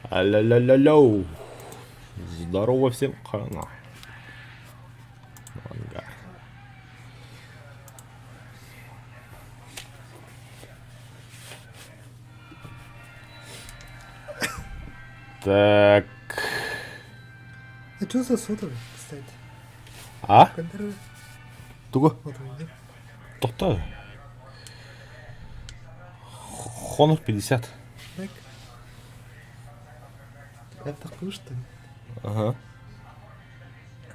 Алло-ло-ло-лоу. Здорово всем. Хана. Ангар. Так. А что за сотовый, кстати? А? Контроль. Тугу? Вот у меня. Тохто. Honor 50. Так. Это такой, что ли? Ага.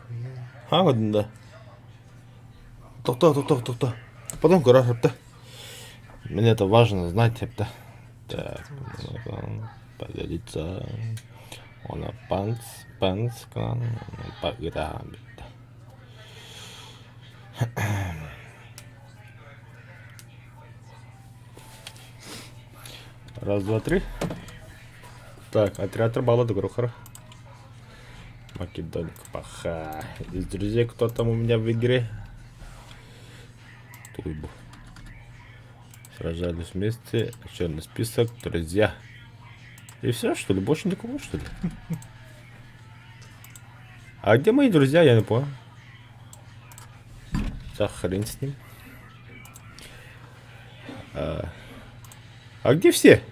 Хуя. Ха да. Тохто, тохто, тохто. Потом көрөр хепте. Мне это важно знать хепте. Так, поделиться. Она панц, панц, кан, пагыта. Раз, два, три. Так, отряд рыбала Грохора. Македоник Паха. Из друзей кто там у меня в игре? Туйбу. Сражались вместе. Черный список. Друзья. И все, что ли? Больше никого, что ли? А где мои друзья? Я не понял. Да хрен с ним. А, а где все?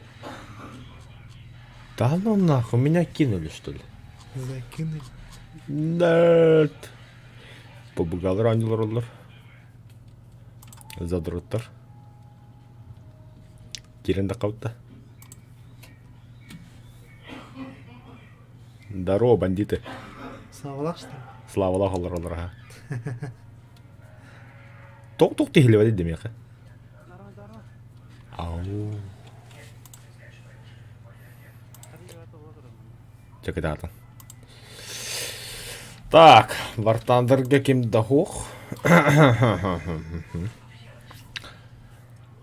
Да ну нахуй, меня кинули, что ли? Закинули. Нет. Побугалар ангелар олар. Задроттар. Кирен да калта. Здорово, бандиты. Славалах, что ли? Слава олар олар ха. Ток-ток тихилебedi демеха. Ау. Чекетаатан. Так, Вартандерге ким да хуох.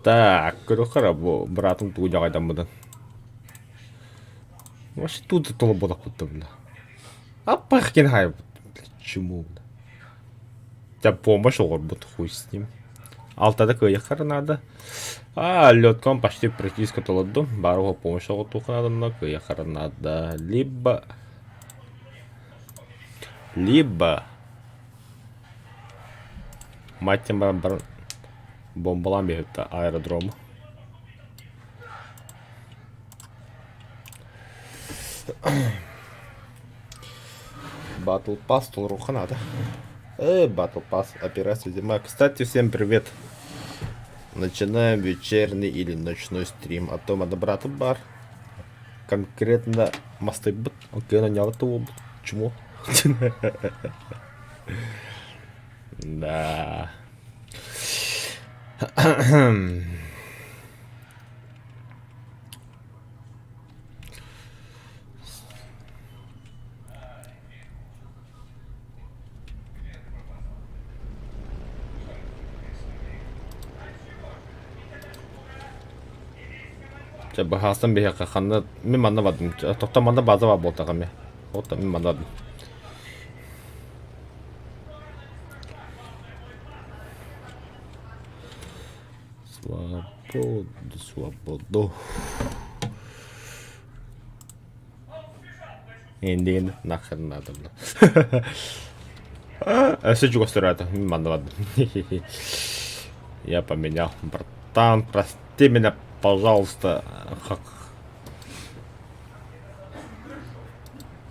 Так, көрөхөр бу братым тугу дьаҕайдаммытын. Вообще тут толободохпут бля. Аппах хай чему бля. Тебя помощь оҕорбут хуй с ним. Алтада кыайыаххар надо. А, летком почти практически толордум. Баруга помощь оҕотуохха надо, но кыайыаххар надо. Либо... Либо... Маттен баран баран бомбалаан биһитта аэродрому. Батл Pass толоруохха наада. Батл Pass, операция зима. Кстати, всем привет. Начинаем вечерний или ночной стрим. А то мада братым бар. Конкретно мастайбыт. Окей, нанялы буолбут. Чмо. Да. Чэ быһаастан биһиэхэ ханна мин манна бардым. Тохто манна база баар буолтаҕа эмиэ. Вот мин манна бардым. Свободу, свободу. Эндиин нахер надо бля. Өссө чугастыраата мин манна бардым. Я поменял. Братан, прости меня, пожалуйста. Как?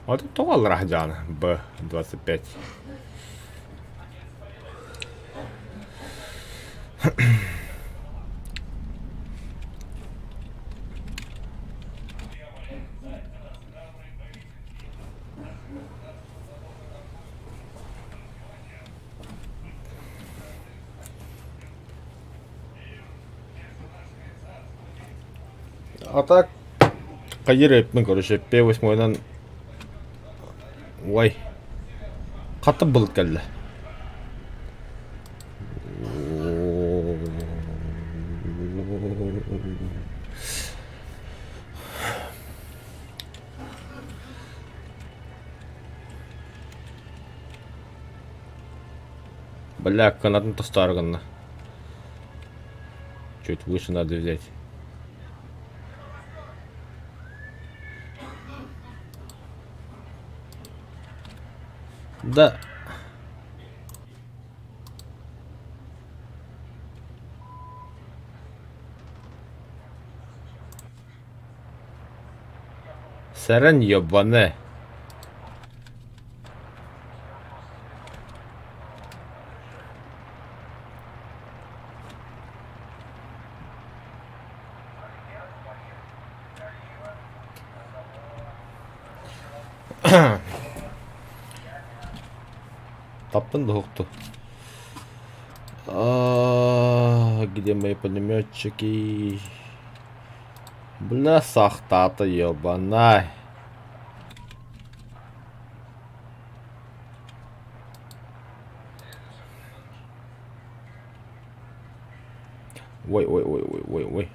Вот тоҕо аллараа Б-25. А так, хайыр эппин, короче, П8-нан Ой, хата былыт кэллэ. Бля, канатын тостаары гынна. Чуть выше надо взять. Да. Сэрэн ебаны. Таптын да А, где мои пулеметчики? Бля, сахтата ебаная. Ой, ой, ой, ой, ой, ой.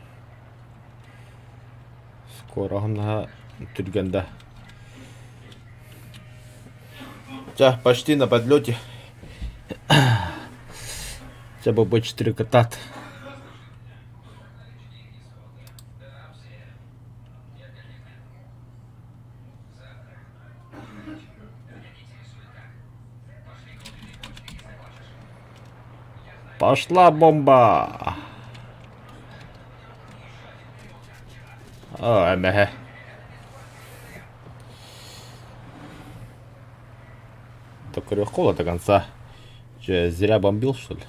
Скоро түргэн да. Ча, почти на подлете. Хотя бы Б4 катат. Пошла бомба! О, эмэһэ. Только легко до конца. Че, зря бомбил, что ли?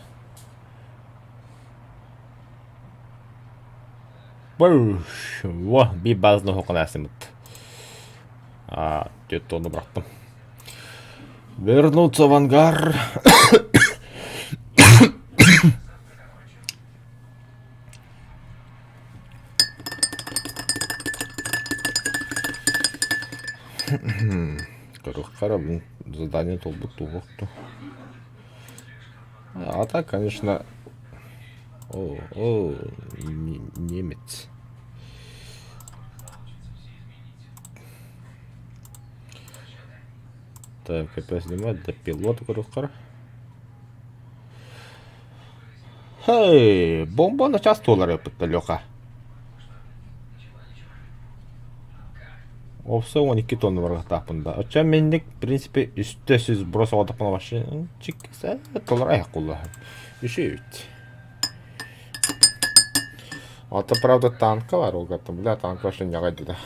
Буш! Во, би базны хоқын А, тонну бырахтым. Вернуться в ангар. Көрүөххэ блин, задание толбут туохту. А так, конечно... О, о, немец. Так, опять снимать, да пилот көрүөххэ. Хей, бомба на час туолар эппит Леха. Овса 12 тонна барыахтаахпын да. Оччо минник, в принципе, үстэ сүз брос оҕотохпуна вообще чиккисэ толор айах кулла. Үчүт. А то правда танка бар ол бля танка вообще ньаҕайда да.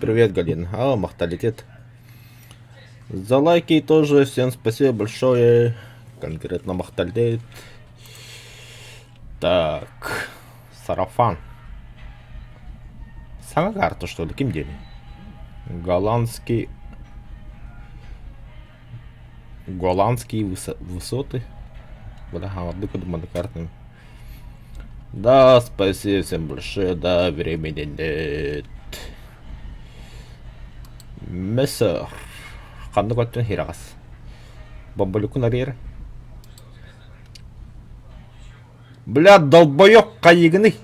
Привет, Галина. А, махталитет. За лайки тоже всем спасибо большое. Конкретно махталит. Так, сарафан. Саҥа карта, что ли? Ким диэни? Голландский... Голландские высоты. Бля, хаҥардыы курдук картаны. Да, спасибо всем большое, да, времени нет. Мессер. Ханнык өттүн хираҕас. Бомболюкун арыйар. Бля, долбоёб хайыгыный?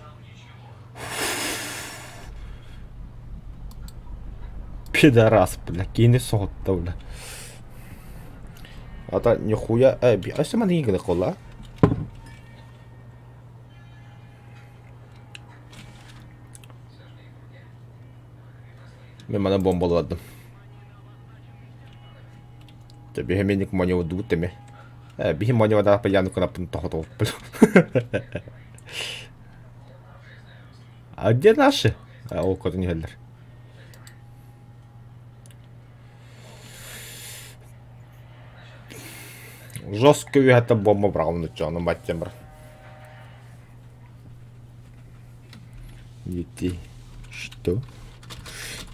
Пидорас, бля, кини соһутта, бля. Ата нихуя, э, өссө манныгы гына кола. Мен мана бомбаладым. Биһи монева теме. Биһи монева да паяны кынаппын тохотооппун. А где наши? Ол көтөн иһэллэр. Жестко үһэтэ бомба быраҕым нучча, баттем бар. Дети. Что?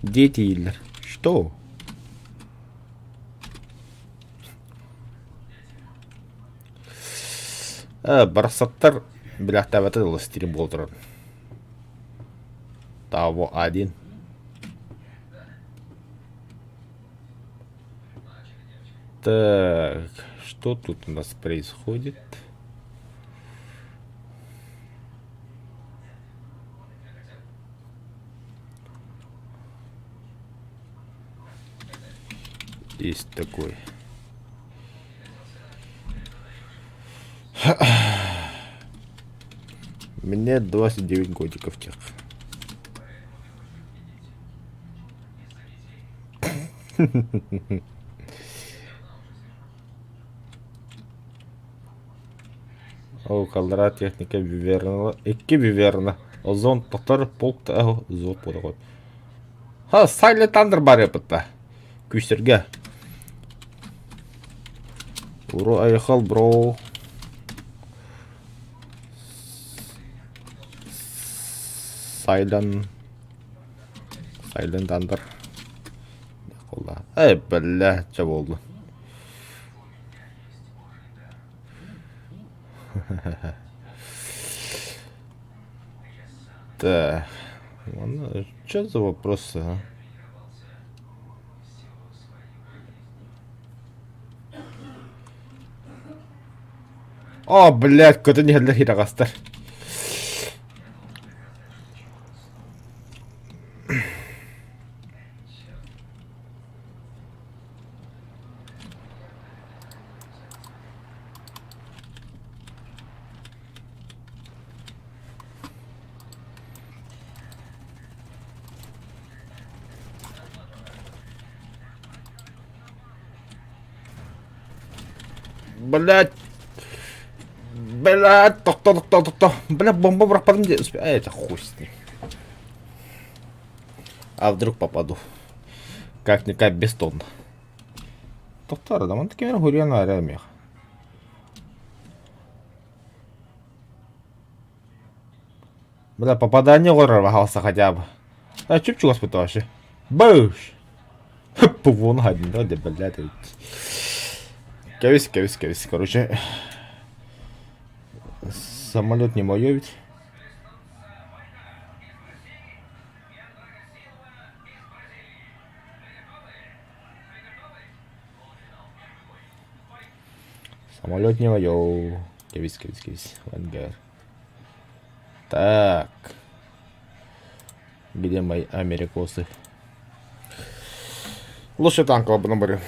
Дети ииллэр. Что? Барахсаттар билээхтээбэтэ дылы стрим буола турар. Того один. Так, что тут у нас происходит? Есть такой. Мне 29 годиков тех. Ол Калдара техника Виверна, икки Виверна, Озон тохтор полк зот буолар. Ха, Silent Thunder бар эппитта. Күүстэргэ. Уру айхал бро. Silent Silent Thunder. Эй, бля, чэ буолла. Так, ладно, что за вопросы, а? О, блядь, көтөн иһэллэр хираҕастар. Блядь! Блядь, тохто, тохто, тохто. Бля, бомба бырахпатым дии. Эй, это хуй с ним. А вдруг попаду? Как-никак бестонно. Тохтор, да, он таким гурьяна армиях. Бля, попадание оҥорор хотя бы. А чуп-чугас вообще. Бэш! Вон один, да, блядь. Кэбис, кэбис, кэбис. Короче, самолет не мое ведь. Самолет не мое. Кэбис, кэбис, кэбис. Вангар. Так. Где мои америкосы? Лучше танковый наборы.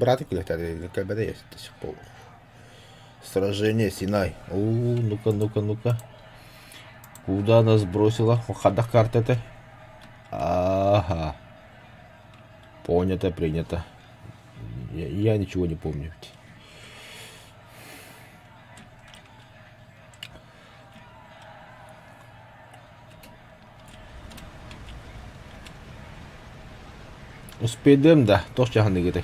Братик кэлбэтэ есть до сих пор. Сражение Синай. О, ну-ка, ну-ка, ну-ка. Куда нас бросила? Хадах карта это? Ага. Понято, принято. Я ничего не помню. Успеем да, туох дьаһаныгытай?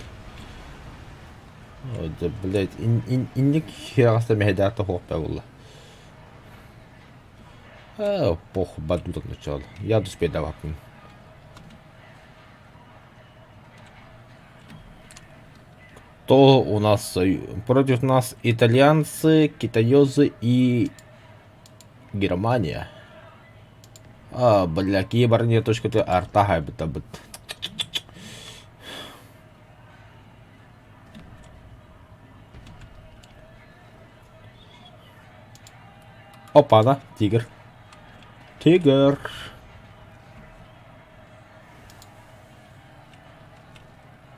Да, блядь, инник хераҕаста мэһэйдээх да буолла. Э, пох, бадуток начало. Я успейдаваппын. Кто у нас против нас итальянцы, китаёзы и Германия. А, бля, какие барни точка ты арта бит. Опа, да, тигр. Тигр.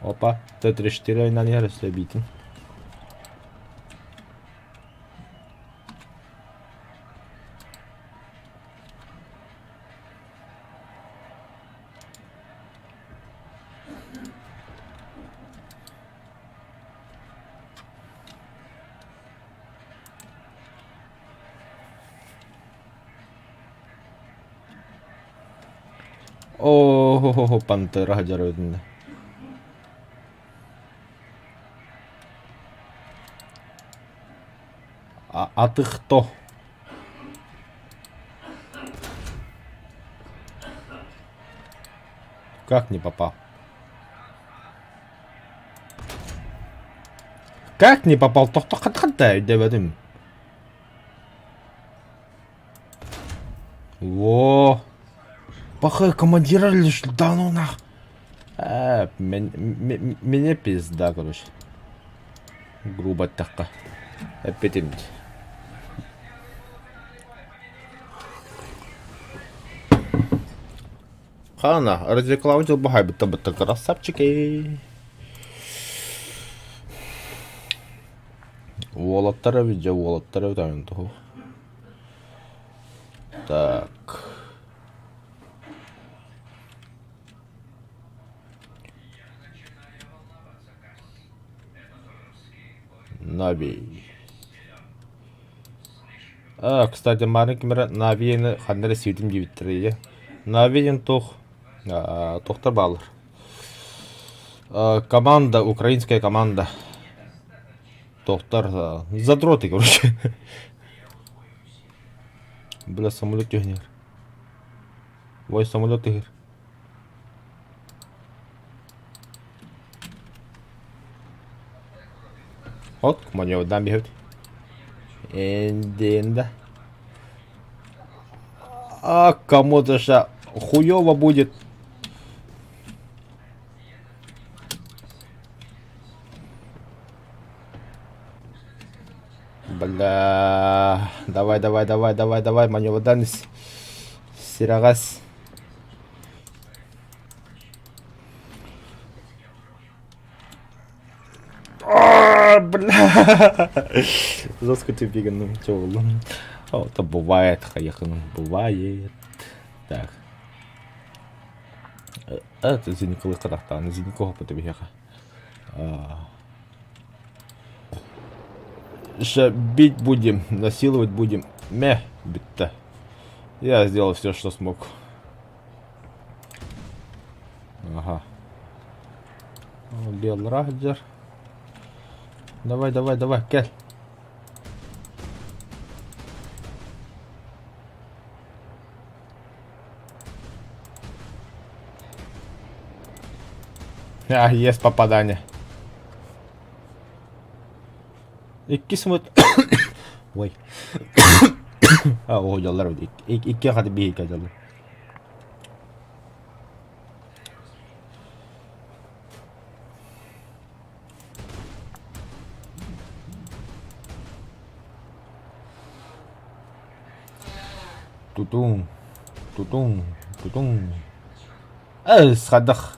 Опа, Т-34 айнан иһэр өссө эбиитин. Оо, пантера дьарыгын. А, а ты кто? Как не попал? Как не попал? Тохто өйдөбөтүм. Во! Пахай командира лишь, да ну нах. Э, меня пизда, короче. Грубо такка. Эппитим. Хана, разве Клаудио бахай бытта бытта красавчики. Уолаттар эбит дьэ уолаттар эбит аайын туһу. Так. Нави. А, кстати, маны ким эрэ Навияны ханна эрэ сиэтим диэбиттэрэ ийэ. Нави диэн туох туохтар бааллар? Команда, украинская команда. Туохтар задроты, короче. Бля, самолет түһүнэр. Ой, самолет түһэр. От, маневрдан биһэбит. Энденда. А кому-то ша хуёво будет. Бля, давай, давай, давай, давай, давай, маневрдан сирагас. А, бля. Жестко тебе ну, Это бывает, хаехан, бывает. Так. Это зиникалы кадахтан, зиникого потебеха. Ща бить будем, насиловать будем. Мeh, битта. Я сделал все, что смог. Ага. Белрахджер. Давай, давай, давай, кэл. А, есть попадание. Иккис мут... Ой. А, о, дьаллар Икки хаты биһикэ дьаллар. Тутуҥ, тутуҥ, тутуҥ. Эс, хайдах?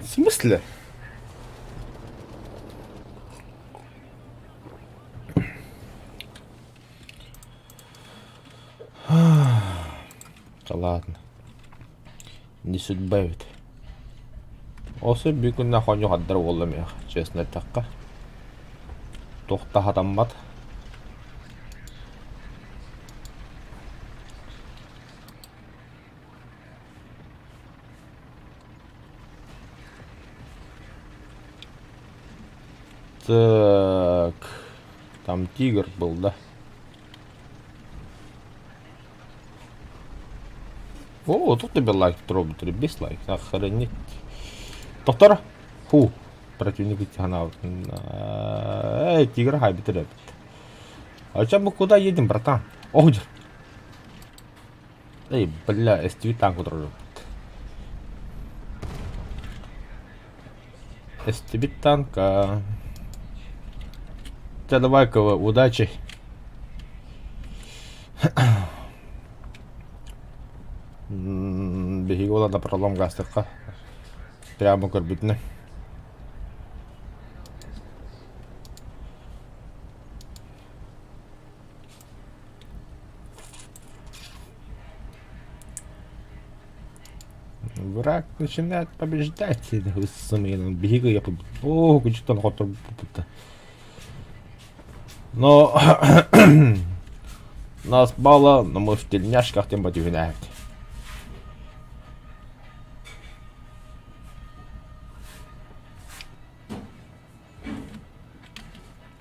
В смысле? Да ладно. Не судьба эбит. Осы бүгүн хоньу хаддар буолла миэхэ, честно эттэххэ. Туох да хатаммат. Так, там тигр был, да? О, тут тебе лайк трогать, без лайк, охренеть. Доктор, ху, противник Эй, тигр хайбит А чем мы куда едем, братан? О, Эй, бля, STV танк утро. STV танка. Тебя давай-ка, удачи. Биһиги уолана пролом гастыкка прямо көрбүтүнэ. Враг начинает побеждать. Биһиги О, күчүттэн хотторбуппут. Но нас мало, но мы в тельняшках тем потюхинаем.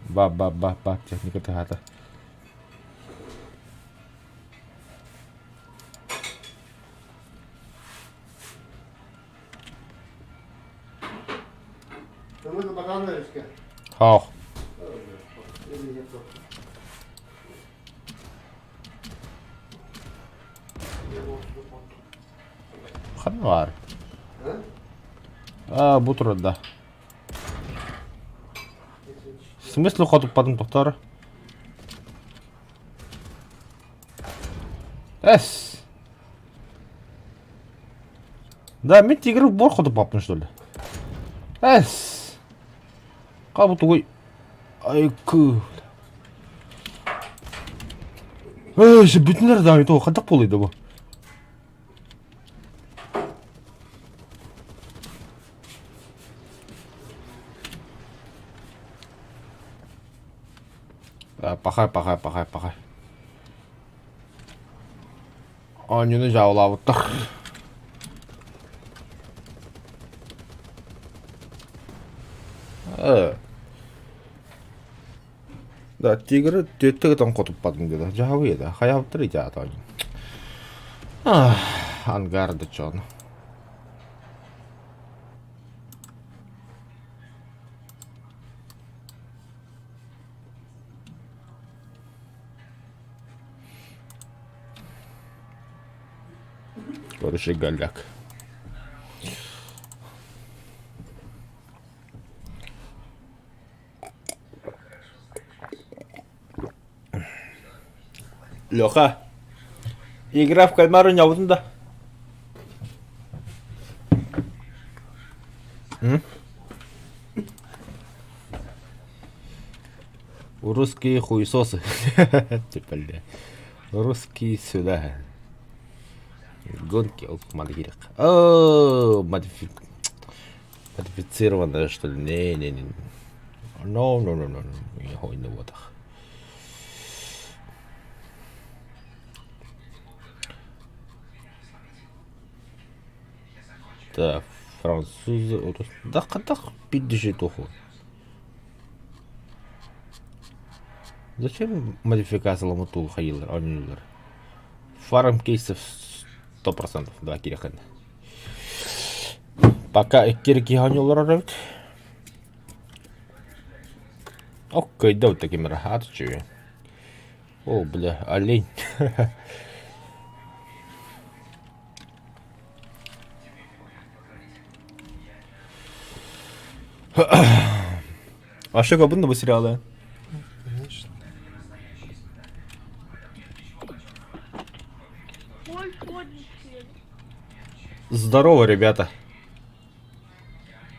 Ба-ба-ба-ба, техника тыһаата. Хоох. Ханна баар? Аа, бу турар да. В смысле хотуппатын тохтоор? Эс! Да, мин тигр буор хотуппаппын что ли? Эс! Хабы тугуй? Айкы. Эй, бүтүнэр да то хадак болуйда бу. Пахай, пахай, пахай, пахай. Оонньууну дьаабылаабыттар. Э. Да, тигры түөттэ гытан хотуппатым диэтэ. Дьаһабый этэ. Хайаабыттар ити аата оонньуу. Ангар да чон. Короче, голяк. Леха, игра в кальмар не да? М? Русские хуесосы. Типа, бля. Русские сюда. Гонки, модифик. О, модифицированная, что ли? Не-не-не. No, no, no, no, no. Так, французы, да, хатах, пиддиши туху. Зачем модификацияламмыт тугу хайыыллар, оонньууллар? Фарм кейсов 100% да кириэххин. Пока икки киһи оонньууллар эбит. Оккойда вот таким рахат үчүгэй. О, бля, олень. А что, как будто сериалы? Конечно. Здорово, ребята.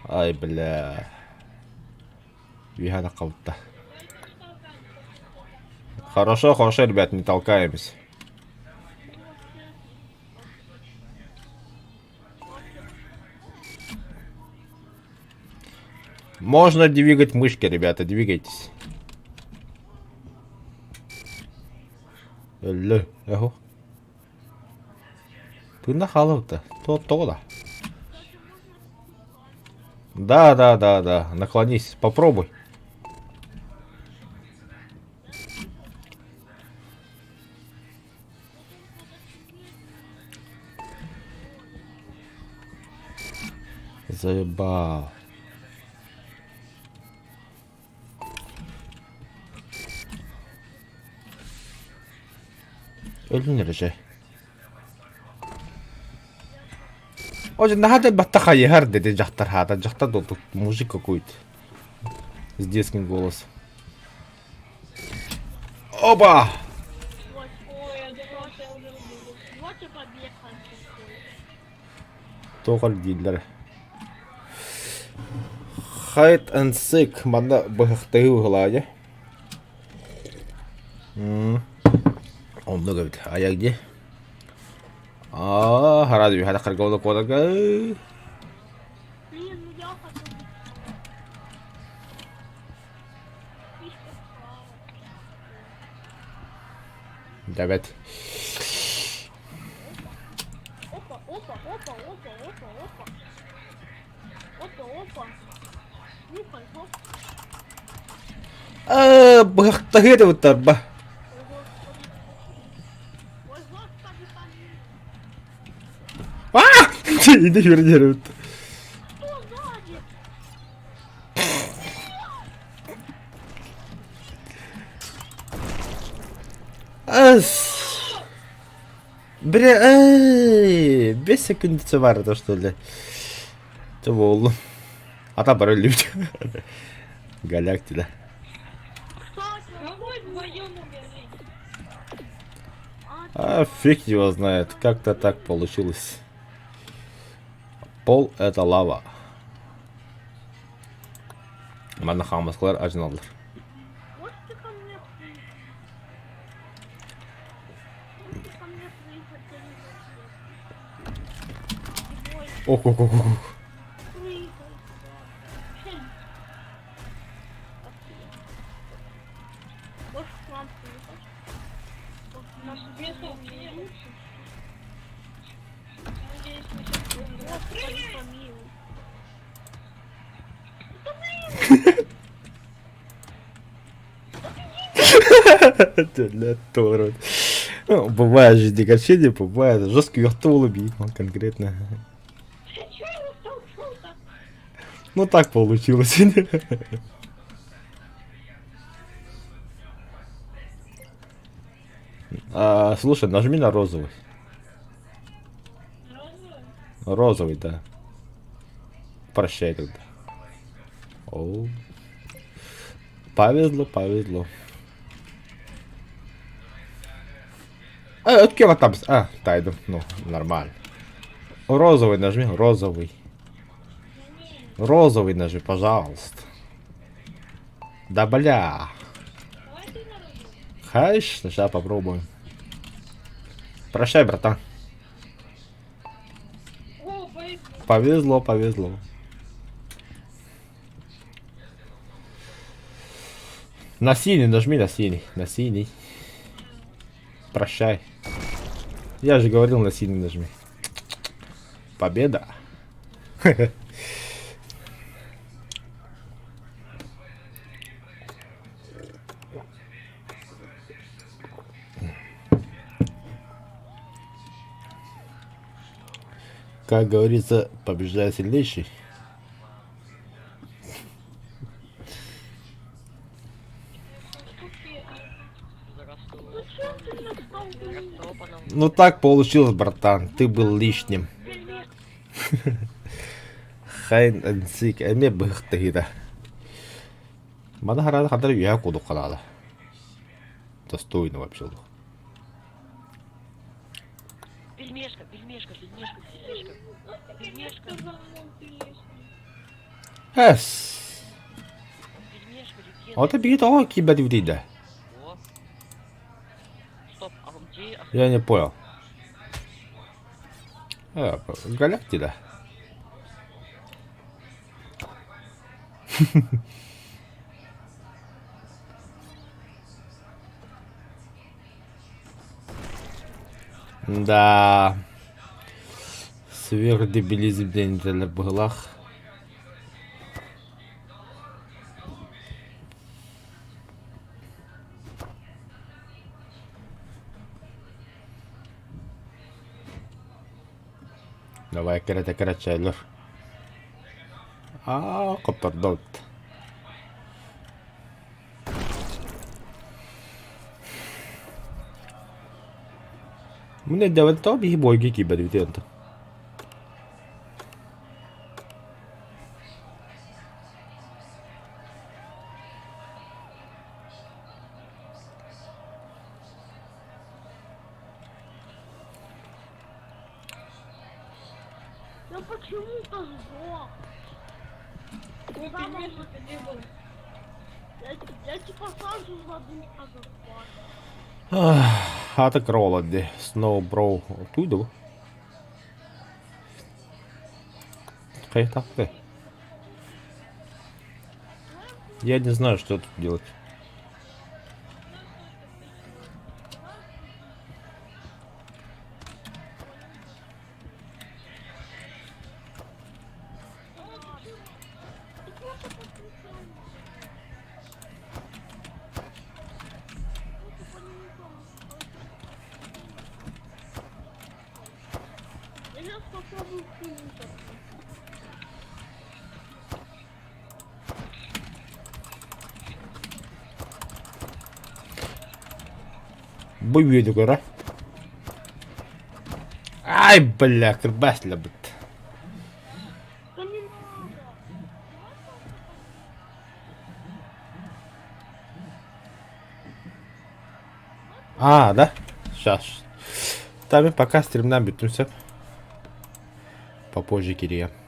Ай, бля. Виһана калта. Хорошо, хорошо, ребят, не толкаемся. Можно двигать мышки, ребята, двигайтесь. Өллө, эхо. Тыына хаалыбыта. Тоҕо да? Да, да, да, да. Наклонись, попробуй. Заебал. Өлүн эрэ Очень наһаа баттах хайыһар диэтэ дьахтар хаата дьахтар тут мужик какой-то с детским голосом. Опа! Туох дииллэр Hide and seek манна быһахтаһыы быһылаайа. Оннук эбит. Айа где? Аа, хараад үһэ харга куотарга. Давид. Э, быһахтаһыа дебиттарба. А! Иди юрдерут. Ас. Бля, эй, 5 секунд бар то что ли. Ты болду. Ата бар өлүбүт. Голяк да. А фиг его знает, как-то так получилось. Пол это лава. Манна хаамыскалар ажыналлар. Можете ко мне Можете ко мне приехать, я не знаю. Ох, ох, ох, ох. Прыгай сюда. Можешь к нам приехать? Нас место вообще лучше. Надеюсь, мы сейчас будем Господи, помилуй. Да блин! Для того. Ну, бывает же дикачение, бывает. Жесткий улыбить, он конкретно. Чё я столкнулся? Ну так получилось. А, слушай, нажми на розовый. Розовый? Розовый, да. Прощай тогда. О. Повезло, повезло. А, от кем там? А, тайду. Ну, нормально. Розовый нажми, розовый. Розовый нажми, пожалуйста. Да бля. Давай ты на розовый. Конечно, сейчас попробуем. Прощай, братан. О, повезло. Повезло, повезло. На синий нажми, на синий, на синий. Прощай. Я же говорил, на синий нажми. Победа. Как говорится, побеждает сильнейший. Ну так получилось, братан. Ты был лишним. Хайн and seek эмиэ быһыктыһыыта. Мана харада хандар үһэ кудук ханаада. Достойно вообще. Пельмешка, пельмешка, пельмешка, пельмешка. Пельмешка, Сказал он, ты лишний. Эс. пельмешка, легенда. Вот беги того кибер да. О. Стоп, а где... Я не понял. А, Галактида. Да. Сверхдебилизм день быһылах. Давай, кэрэтэ кэрэчээлэр. Аа, хоттордо. Мне давай то биһи бойги киибэт бити Я почему-то сдох. О, пельмешка, где был? Я типа сразу задумка захват. Хата кролла ди. Snow Bro. Откуда? Хайта. Я не знаю, что тут делать. Ты просто подключил. Просто по-нему. Я сейчас попробую хуйню Бу видео кора. Ай, бля, кырбас лябыт. Да не надо. А, да? Сейчас. Так, мин пока стримнаан бүттүм сөп. Попозже кириэм.